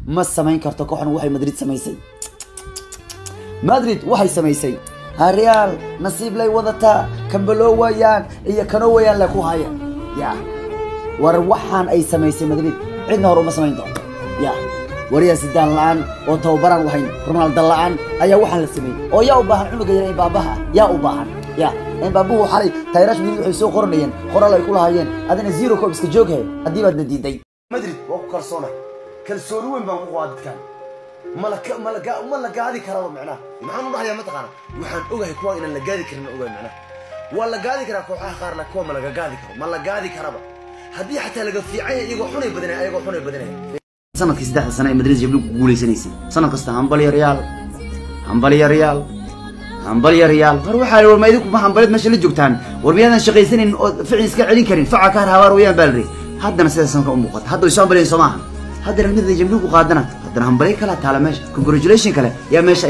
Ma samayn karto kooxna waxay Madrid samaysay. Madrid waxay samaysay Real nasiib lay wadataa, kambalo wayaan iyo kano wayaan la ku haya. Ya war waxaan ay samaysay Madrid cidna hore uma samayn doonto. Ya wariya Zidane la'aan oo tababaran wahayn, Ronaldo la'aan ayaa waxaan la sameeyay. Oo yaa u baahan cunuga yar Mbappe, yaa u baahan ya Mbappe. Xalay tayrash Madrid waxay soo qoranayeen qoraal ay ku lahaayeen adina zero koob iska jooghay haddii baadna diiday. Madrid waa ku kalsoonay, kalsooni weyn baan ku qabaa dadkan. Ma la gaadi karaba macnaha. Maxaan u dhahayaa mataqaana? Waxaan ogahay kuwa inaan la gaadi karin, ogahay macnaha. Waa la gaadi karaa kooxaha qaar, la kuwa ma laga gaadi karo, ma la gaadi karaba. Haddii xataa laga fiican yahay, iyagoo xunay badanaya, ayagoo xunay badanaya. Sanadkii 3 sano ee Madrid Champions League ku guuleysanaysay, sanad kasta hambalyo Real, hambalyo Real, hambalyo Real. War waxaa war ma idinku ma hambalid meesha la joogtaan? War miyaadan shaqaysanin oo ficil iska celin karin? Faca ka habaar weeyaan baa la yidhi. Haddana sidaas sanka u muuqata, hadda way soo hambalyayn soo maaha. Haddana Madrid Champions League ku qaadana, haddana hambalyo kala taala meesha, congratulation kale yaa meesha.